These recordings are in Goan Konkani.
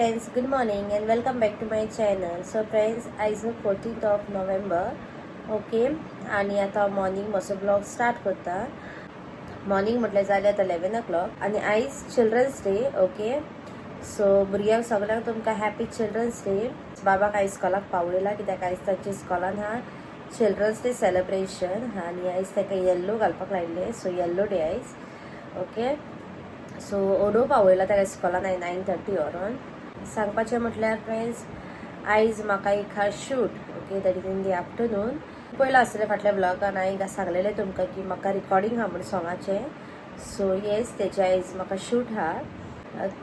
Friends, good morning and welcome back to my channel. So friends, आयज 14th of November, okay. आनी आतां मॉर्निंग म्हजो ब्लॉग स्टार्ट करता. मॉर्निंग म्हटल्यार जालें आतां 11 o'clock आनी आयज चिल्ड्रन्स डे, ओके. सो भुरग्यांक सगल्यांक तुमकां हॅपी चिल्ड्रन्स डे. बाबाक आयज स्कॉलाक पावयला कित्याक आयज तांच्या स्कॉलान आहा चिल्ड्रन्स डे सेलिब्रेशन आनी आयज ताका येल्लो घालपाक लायिल्लें. सो येल्लो डे आयज, ओके. सो ओडो पावयला ताका स्कॉलान हांवें 9:30 व्हरोन. सांगपाचें म्हटल्यार फ्रेंड्स, आयज म्हाका एक खास shoot, okay, that is in the afternoon. पयलां आसलें फाटल्या ब्लॉगान हांवें सांगलेलें तुमकां की म्हाका रिकॉर्डिंग आहा म्हूण सॉंगाचें. सो येस, तेजें आयज म्हाका शूट आहा.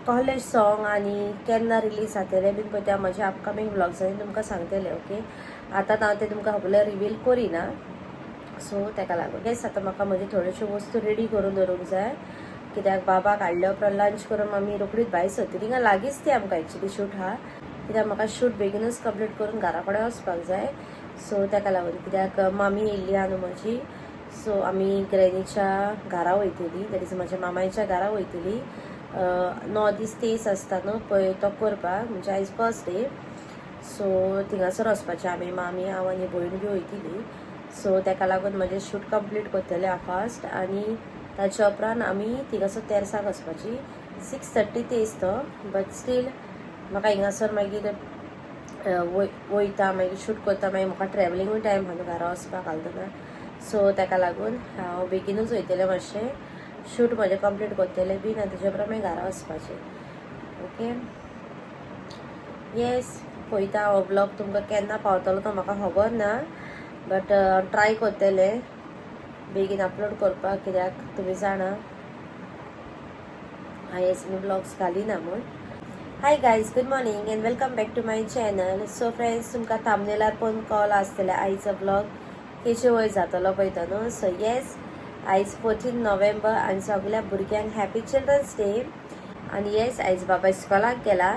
कहलें सॉंग आनी केन्ना रिलीज जातलें बीन पळय त्या म्हज्या अपकमींग ब्लॉग्सांनी तुमकां सांगतलें, ओके. आतां हांव तें तुमकां सगळें रिवील करिना, सो तेका लागून. येस, आतां म्हाका म्हज्यो थोड्योश्यो वस्तू रेडी करून दवरूंक जाय कित्याक बाबाक हाडल्या उपरांत लंच करून आमी रोखडीच भायर सरतली. थिंगा लागींच ती आमकां एक्चुली शूट आहा कित्याक म्हाका शूट बेगीनूच कंप्लीट करून घरा कडेन वचपाक जाय. सो तेका लागून, कित्याक मामी येयल्ली आहा न्हू म्हजी, सो आमी ग्रॅनीच्या घरा वयतली, that is म्हज्या मामायच्या घरा वयतली. 9 दीस तेस आसता न्हू पळय तो करपाक, म्हणजे आयज फर्स्ट डे. सो थिंगासर वचपाचें आमी, मामी, हांव आनी भयण बी वयतली. सो तेका लागून म्हजें शूट कंप्लीट करतलें हांव फास्ट आनी ताच्या उपरांत आमी थिंगासर तेर्साक वचपाची. 6:30 तेस तो, बट स्टील म्हाका हिंगासर मागीर वयता, मागीर शूट करता, मागीर म्हाका ट्रॅवलिंगूय टायम आहा न्हू घरा वचपाक घालतना. सो तेका लागून हांव बेगीनूच वयतलें, मातशें शूट म्हजें कंप्लीट करतलें बीन आनी तेच्या उपरांत मागीर घरा वचपाचें, ओके. येस, पळयता हो ब्लॉग तुमकां केन्ना पावतलो तो म्हाका खबर ना, बट ट्राय करतलें बेगीन अपलोड करपाक कित्याक तुमी जाणा हांवें मी ब्लॉग्स घालिना म्हूण. Hi guys, good morning and welcome back to my channel. So friends, तुमकां थांबनेलार पळोवन कळलां आसतलें आयचो ब्लॉग केचे वयर जातलो पळय तो न्हू. सो येस, आयज 14 नोव्हेंबर आनी सगल्या भुरग्यांक हॅपी चिल्ड्रन्स डे. आनी येस, आयज बाबा इस्कॉलाक गेला,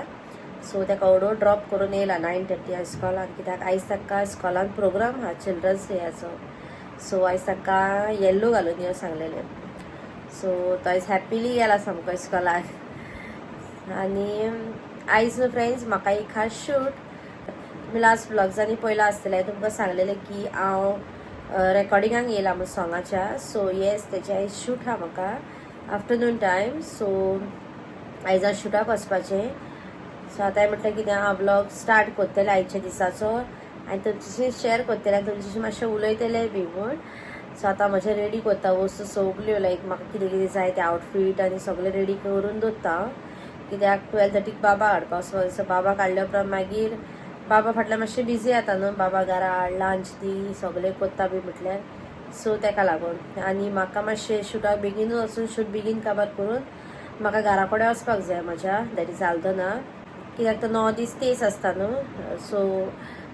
सो ताका ओडो ड्रॉप करून येयला 9:30 आयज स्कॉलान कित्याक आयज ताका स्कॉलान प्रोग्राम आहा चिल्ड्रन्स डेयाचो. सो आयज ताका येल्लो घालून यो सांगलेलें. सो तो आयज हॅपिली गेला सामको इस्कॉलाक. आनी आयज न्हू फ्रेंड्स, म्हाका एक खास शूट. तुमी लास्ट ब्लॉग्सांनी पयलां आसतलें, तुमकां सांगलेलें की हांव रेकॉर्डिंगाक येयला म्हूण सॉंगाच्या. सो येस, तेजें आयज शूट आहा म्हाका आफ्टरनून टायम. सो आयज हांव शुटाक वचपाचें. सो आतां हांवें म्हटलें कितें हांव ब्लॉग स्टार्ट करतलें आयच्या दिसाचो आनी तुमच्याशी शेअर करतलें आनी तुमच्याशी मातशें उलयतलें बी म्हूण. सो आतां म्हजें रेडी करता वस्तू सगल्यो, लायक म्हाका कितें कितें जाय तें आउटफीट आनी सगळें रेडी करून दवरता हांव कित्याक 12:30 बाबा हाडपाक वचपाक. सो बाबा काडल्या उपरांत मागीर बाबा फाटल्यान मातशें बिजी जाता न्हू, बाबा घरा हाड, लंच दी, सगळें करता बी म्हटल्यार. सो तेका लागून आनी म्हाका मातशें शुटाक बेगीनूच वचून शूट बेगीन काबार करून म्हाका घरा कडेन वचपाक जाय म्हज्या, that is आल्दना, कित्याक तो 9 दीस तेस आसता न्हू. सो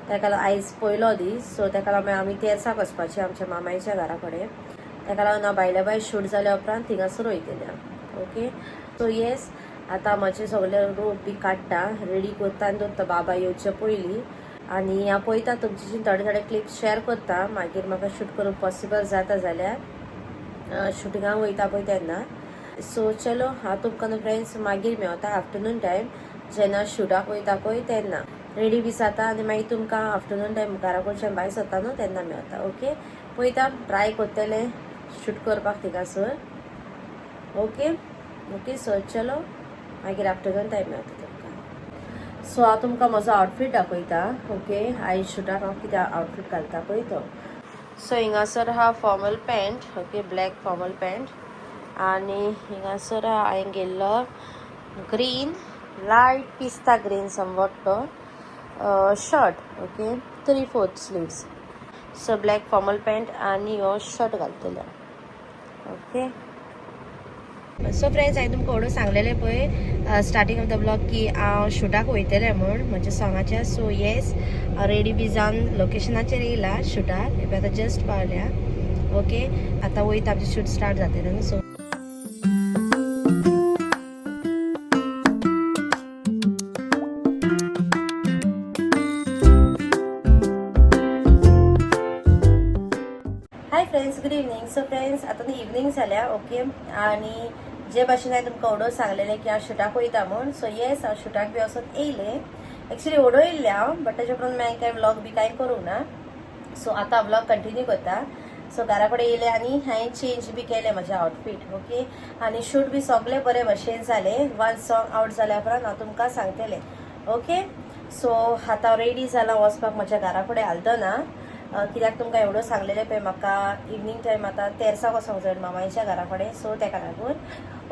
तेका लागून आयज पयलो दीस, सो तेका लागून आमी तेर्साक वचपाचें आमच्या मामायच्या घरा कडेन. तेका लागून हांव भायल्या भायर शूट जाल्या उपरांत थिंगासर वयतलें हांव, ओके. सो येस, आतां म्हजें सगळें रोप बी काडटा, रेडी करता आनी दवरता बाबा येवचे पयलीं. आनी हांव पळयता तुमच्याशी थोडे थोडे क्लिप्स शेअर करता, मागीर म्हाका शूट करूंक पॉसिबल जाता जाल्यार शुटिंगाक वयता पळय तेन्ना. सो चलो, हांव तुमकां न्हू फ्रेंड्स मागीर मेवता आफ्टरनून टायम, जेन्ना शुटाक वयता पळय तेन्ना रेडी बी जाता आनी मागीर तुमकां आफ्टरनून टायम घरा कडच्यान भायर सरता न्हू तेन्ना मेवता, ओके. पळयता, ट्राय करतलें शूट करपाक थिंगासर, ओके. ओके, सो चलो, मागीर आफ्टरनून टायम मेवता तुमकां. सो हांव तुमकां म्हजो आउटफीट दाखयता, ओके. आयज शुटाक हांव कितें आउटफीट घालता पळय तो. सो हिंगासर आहा formal pant, okay, black formal pant आनी हिंगासर हांवें घेयल्लो ग्रीन, लायट पिस्ता ग्रीन समवॉट तो shirt, okay, 3/4 sleeves. So black formal pant आनी हो शर्ट घालतलें, ओके. सो फ्रेंड्स, हांवें तुमकां ओडो सांगलेलें पळय स्टार्टींग ऑफ the blog की हांव शुटाक वयतलें म्हूण म्हज्या सॉंगाच्या. सो येस, हांव रेडी बी जावन लोकेशनाचेर येयला शुटाक, आतां जस्ट पावल्या, ओके. आतां वयता, आमचें शूट स्टार्ट जातलें न्हू. So hi friends, good evening. So friends, आतां इवनींग जाल्या, ओके. आनी जे भाशेन हांवें तुमकां ओडो सांगलेलें की हांव शुटाक वयता म्हूण. सो येस, हांव शुटाक बी वचोन येयलें. एक्चुली ओडो येयल्लें हांव, बट तेच्या उपरांत मागीर कांय व्लॉग बी कांय करूंक ना. सो आतां व्लॉग कंटिन्यू करता. सो घरा कडेन येयलें आनी हांवें चेंज बी केलें म्हजें आउटफीट. ओके, आनी शूट बी सगळें बरे भशेन जालें. वन सॉंग आवट जाल्या उपरांत हांव तुमकां सांगतलें. ओके, सो आतां रेडी जालां वचपाक म्हज्या घरा कडेन आल्दना, कित्याक तुमकां एवढो सांगलेलें पळय म्हाका इवनींग टायम आतां तेर्साक वचोंक जाय मामाच्या घरा कडेन. सो तेका लागून.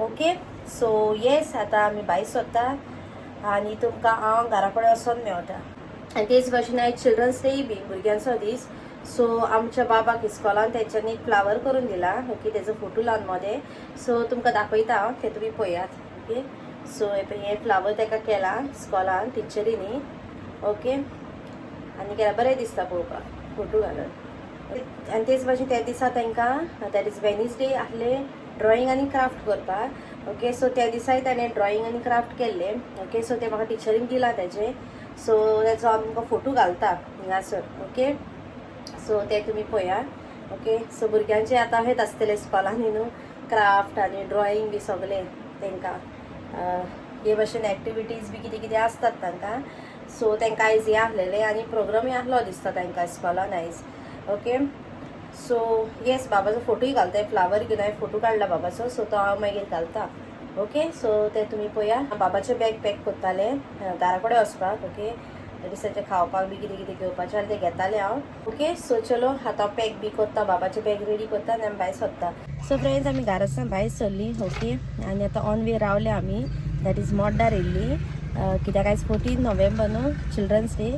ओके, सो येस, आतां आमी भायर सोदता आनी तुमकां हांव घरा कडेन वचोन मेवटा. आनी तेच भाशेन आयज चिल्ड्रन्स डे बी, भुरग्यांचो दीस. सो आमच्या बाबाक इस्कॉलान तेंच्यांनी एक फ्लावर करून दिला. ओके, तेजो फोटो लावन मदें. सो तुमकां दाखयता हांव, ते तुमी पळयात. ओके, सो हे पळय, हे फ्लावर तेका केला इस्कॉलान टिचरींनी. ओके, आनी केला, बरें दिसता पळोवपाक फोटो घालून. आनी तेच भाशेन त्या दिसा तांकां, that is Wednesday आहले ड्रॉइंग आनी क्राफ्ट करपाक. ओके, सो त्या दिसाय ताणें ड्रॉइंग आनी क्राफ्ट केल्ले. ओके, सो ते म्हाका टिचरीन दिला तेजे. सो तेजो हांव तुमकां फोटो घालता हिंगासर. ओके, सो ते तुमी पळया. ओके, सो भुरग्यांचे आतां हेत आसतले इस्कॉलांनी न्हू, क्राफ्ट आनी ड्रॉइंग बी सगळें तांकां, हे भाशेन एक्टिविटीज बी कितें कितें आसतात तांकां. सो तांकां आयज हें आहलेलें आनी प्रोग्रामूय आहलो दिसता तांकां इस्कॉलान आयज. ओके, सो येस, बाबाचो फोटोय घालता. फ्लावर घेवन हांवें फोटो काडला बाबाचो. सो तो हांव मागीर घालता. ओके, सो ते तुमी पळया. बाबाचें बॅग पॅक करताले घरा कडेन वचपाक. ओके, दिसाचें खावपाक बी कितें कितें घेवपाचें जाल्यार तें घेतालें हांव. ओके, सो चलो, आतां पॅक बी करता, बाबाचें बॅग रेडी करता आनी आमी भायर सरता. सो फ्रेंड्स, आमी घरासान भायर सरली. ओके, आनी आतां ऑन वे रावले आमी, that is मोड्डार येयल्ली, कित्याक आयज 14 नोव्हेंबर न्हू, चिल्ड्रन्स डे.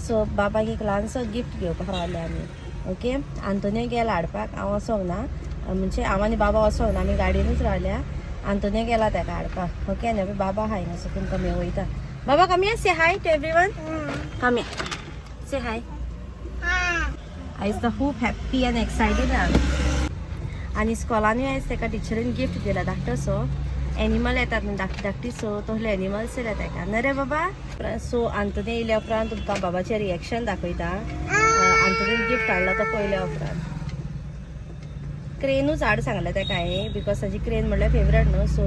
सो बाबाक एक ल्हानसो गिफ्ट घेवपाक रावले आमी. ओके, आंतोनियो गेला हाडपाक, हांव वचोंक ना. म्हणजे हांव आनी बाबा वचोंक ना, आमी गाडयेनूच रावल्या. आंतोनियो गेला ताका हाडपाक. ओके, आनी बाबा आहा हिंगासर, तुमकां मेळयता. बाबा, come here, say hi to everyone. Come here, say hi. आयज तो खूब हॅप्पी आनी एक्सायटेड आहा. आनी स्कॉलानूय आयज ताका टिचरीन गिफ्ट दिला धाकटोसो. एनिमल येतात न्हू धाकटी धाकटी, सो तसले एनिमल्स दिले ताका. न्हय रे बाबा? सो आंतोनी येयल्या उपरांत तुमकां बाबाचें रिएक्शन दाखयता, आंतोनीन गिफ्ट हाडला तो पळयल्या उपरांत. क्रेनूच हाड सांगलें ताका हांवें, because ताजी क्रेन म्हणल्यार फेवरेट न्हू. सो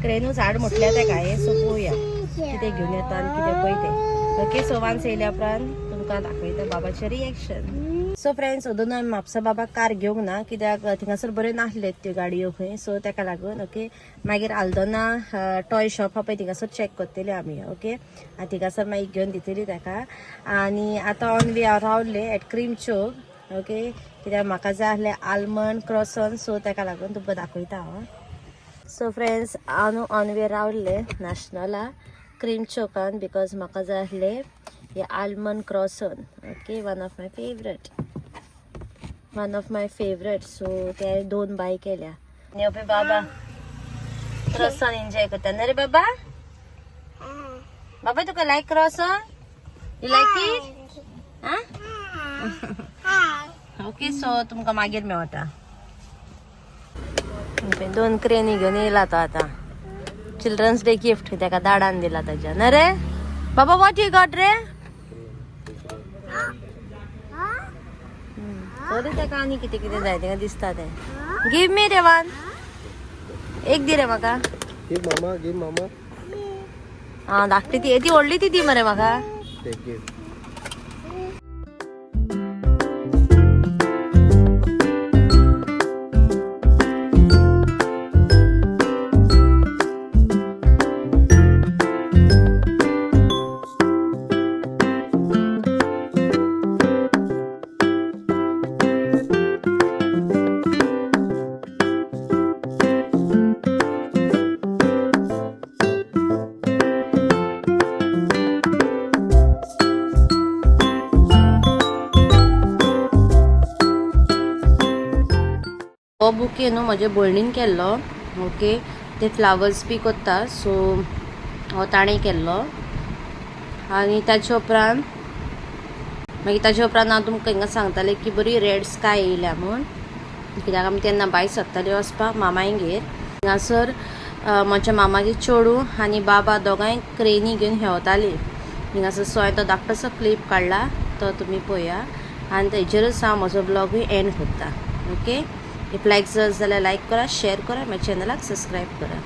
क्रेनूच हाड म्हटलें ताका हांवें. सो पळोवया कितें घेवन येता आनी कितें पळय तें. ओके, सो वान्स येयल्या उपरांत तुमकां दाखयता बाबाचें रिएक्शन. सो फ्रेंड्स, अजून आमी म्हापसा बाबाक कार घेवंक ना, कित्याक थिंगासर बऱ्यो नासल्यो त्यो गाडयो खंय. सो ताका लागून. ओके, मागीर आल्दोना टॉय शॉप आहा पळय, थिंगासर चॅक करतली आमी. ओके, आनी थिंगासर मागीर घेवन दितली ताका. आनी आतां ऑन वे हांव रावले एट क्रीम चौक. ओके, कित्याक म्हाका जाय आहलें आल्मंड क्रॉसन. सो ताका लागून तुमकां दाखयता हांव. सो फ्रेंड्स, हांव न्हू ऑन वे रावले नॅशनला क्रीम चौकान, because म्हाका जाय आहलें हे almond croissant. Okay, one of my favourite, one of my favourite. So ते दोन बाय केल्या. आनी पळय, बाबा क्रॉसन एन्जॉय करता. न्हय रे बाबा? बाबा, तुका लायक क्रॉसन? You like it? Ah, okay, so तुमकां मागीर मेवता. पळय, दोन क्रेनी घेवन येयला तो आतां. चिल्ड्रन्स डे गिफ्ट ताका दाडान दिला ताच्या. न्हय रे बाबा? What you got रे? तरी ताका आनी कितें कितें जाय ताका दिसता तें. गिव मी रे वन, एक दी रे म्हाका. Give mama, give mama. आं, धाकटी ती, ती व्हडली ती दी मरे म्हाका. Take, give. हो बुके न्हू म्हजे भयणीन केल्लो. ओके, ते फ्लावर्स बी कोत्ता, सो हो ताणें केल्लो. आनी ताचे उपरांत मागीर ताचे उपरांत हांव तुमकां हिंगा सांगतालें की बरी रेड स्काय येयल्या म्हूण, कित्याक आमी तेन्ना भायर सरताली वचपाक मामायगेर. हिंगासर म्हज्या मामाचे चेडूं आनी बाबा दोगांय क्रेनी घेवन हेवताली हिंगासर. सो हांवें तो धाकटोसो क्लिप काडला, तो तुमी पळया. आनी तेजेरूच हांव म्हजो ब्लॉगूय एंड करता. ओके. If लायक जाल्यार लायक करा, शेअर करा, माझ्या चॅनलाक सबस्क्राईब करा.